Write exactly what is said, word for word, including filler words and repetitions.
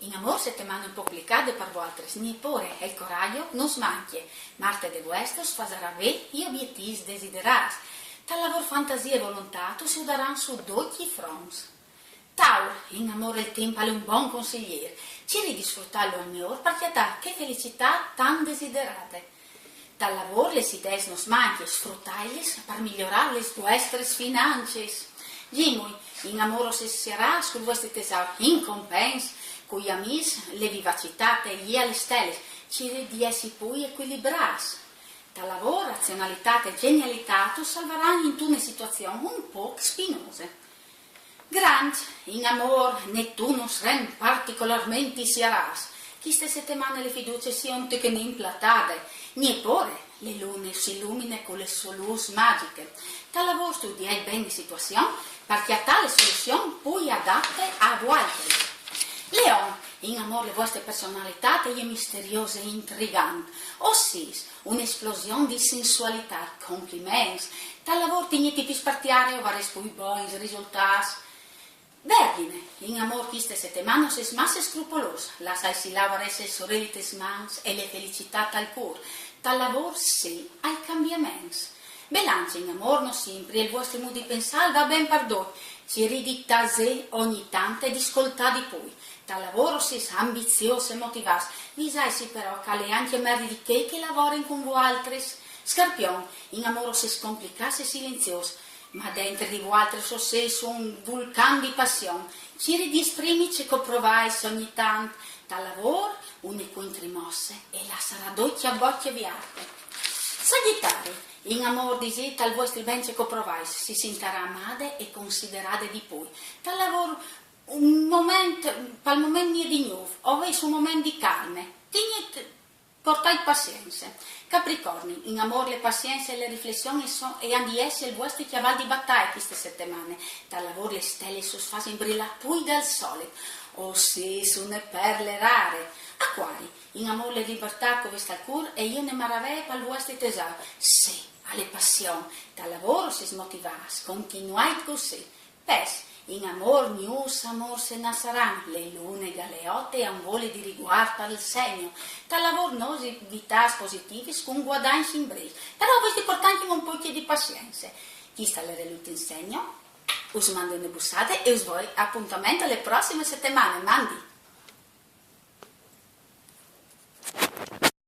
In amôr setemane un pôc complicade par vualtris, gni pôre, e il coragjo nus mancje. Marte de vuestre us fasarà vê i obietîfs desiderâts. Tal lavôr fantasie e volontât us judaran su ducj i fronts. Taur, in amôr il timp al è un bon consiglier. Cirît di sfrutâlu al miôr par cjatâ chê felicitât tant desiderade. Tal lavôr lis ideis nus mancje, sfrutailis par miorâ lis vuestris financis. Zimui, in amôr o sês sierâts cul vuestri tesaur, in compens, cui amîs la vivacitât e je a lis stelis, cirît di jessi plui ecuilibrâts. Tal lavôr, razionalitât e gjenialitât us salvaran intune situazion un pôc spinose. Granç, in amôr Netun us rent particolarmentri sierâts. Cheste setemane la fiducie si è un tichetin platade. Gni pôre, la lune us ilumine cu la sô lûs magjiche. Tal lavôr studiait ben la situazion par cjatâ la soluzion plui adate a vualtris. Leon, in amôr la vuestre personalitât e je misteriose e intrigante. O sês une esplosion di sensualitât, compliments. Tal lavôr tignît i pîts par tiare e o varês plui bogns risultâts. Vergjine, in amôr cheste setemane o sês masse scrupolôs, lassaitsi lâ, o varês il soreli tes mans e la felicitât tal cûr. Tal lavôr sì ai cambiaments. Belance, in amôr no simpri il vuestri mût di pensâ al va ben par ducj, cirît di tasê ogni tant e di scoltâ di plui. Tal lavôr o sês ambiziôs e motivâts, visaitsi però che al è ancje merli di chei che a lavorin cun vualtris. Scarpion, in amôr o sês complicâts e silenziôs, ma dentri di vualtris o sês un vulcan di passion. Cirît di esprimi ce che o provais ogni tant. Tal lavôr, une cuintrimosse e lassarà ducj a bocje viarte. Sagjitari, in amôr disît al vuestri ben ce che o provais, si sintarà amade e considerade di plui. Tal lavôr, un moment, pal moment nuie di gnûf, o vês un moment di calme. Tignît, portait pazience. Capricorni, in amôr la pazience e la riflession e son, e àn di jessi il vuestri cjaval di bataie cheste setemane. Tal lavôr lis stelis us fasin brilâ plui dal solit. O sês une perle rare. Acuari, in amôr la libertât che o vês tal cûr e je une maravee pal vuestri tesaur. Sì, a la passion. Tal lavôr o sês motivâts, continuait cussì. Pes, in amôr gnûfs amôrs a nassaran, la lune galeote e à un voli di riguart pal segno. Tal lavôr novitats positivis cun guadagns in breve. Però o vês di portâ ancje un pôc di pazience. Chest al jere l'ultin segno. Us mandi une bussade e us doi apontament a la prossime setemane. Mandi!